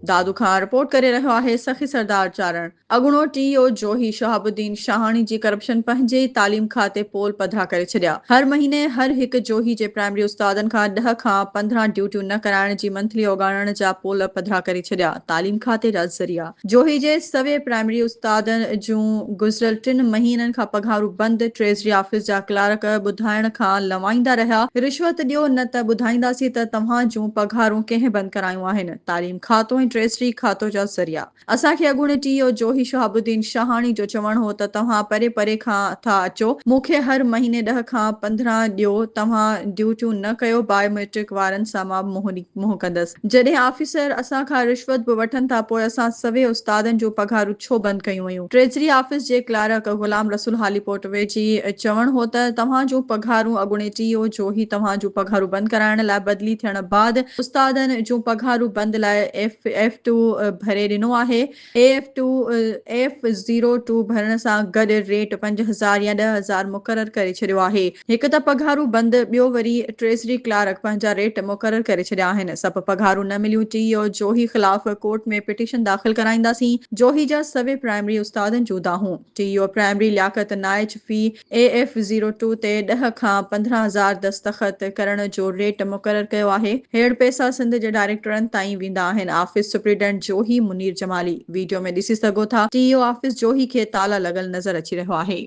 دادو کان رپورٽ ڪري رهيو آهي سخي سردار چارڻ. اڳوڻو ٽي او جوهي شهاب الدين شاهاڻي جي ڪرپشن پنهنجي ئي تعليم کاتي پول پڌرا ڪري ڇڏيا. هر مهيني هر هڪ جوهي جي پرائمري استادن کان ڏهه کان 15 ڊيوٽيون نه ڪرائڻ جي منٿلي اوڳاڙڻ جا پول پڌرا ڪري ڇڏيا. تعليم کاتي جا ذريعا جوهي جي سوين پرائمري استادن جون گذريل ٽن مهينن کان پگهارون بند، ٽريزري آفيس جا ڪلارڪ ٻڌائڻ کان لنوائيندا رهيا، رشوت ڏيو نه ته ٻڌائينداسين ته توهان جون پگهارون ڪنهن بند ڪرايون آهن. تعليم کاتو ۽ ٽريزري کاتو جا ذريعا اسان کي اڳوڻي ٽي او جوهي شهاب الدين شاهاڻي جو چوڻ هو ته توهان پري پري کان ٿا اچو مون کي هر مهيني ڏهه کان 15 ڏيو توهان ڊيوٽيون نه ڪيو بايو ميٽرڪ وارن سان مان منهن ڪندس جڏهن آفيسر اسان کان رشوت به وٺن ٿا پوء اسان سوين استادن جون پگهارون ڇو بند ڪيون ويون ٽريزري آفيس جي ڪلارڪ غلام رسول هاليپوٽوي جي چوڻ هو ته توهان جون پگهارون اڳوڻي ٽي او جوهي توهان جون پگهارون بند ڪرائڻ لاء بدلي ٿيڻ بعد استادن جون پگهارون بند لاء ايف ايف ٽو ڀري ڏنو آهي، A F two F zero two ڀرڻ سان گڏ ريٽ 5000 يا 10,000 مقرر ڪري ڇڏيو آهي. هڪ ته پگهارون بند ٻيو وري ٽريزري ڪلارڪ پنهنجا ريٽ مقرر ڪري ڇڏيا آهن. سڀ پگهارون نه مليون ٽي او جوهي خلاف ڪورٽ ۾ پٽيشن داخل ڪرائينداسين، جوهي جا سوين پرائمري استادن جون دانهون، T O primary Liaquat Naich في اي ايف زيرو ٽو تي ڏهه کان 15 هزار دستخط ڪرڻ جو ريٽ مقرر ڪيو آهي. هيڙ پئسا سنڌ جي ڊائريڪٽرن تائين ويندا آهن. Office superintendent Johi Munir Jamali. Video ۾ ڏسي سگهو ٿا ٽي او آفيس جوهي کي تالا لڳل نظر اچي رهيو آهي.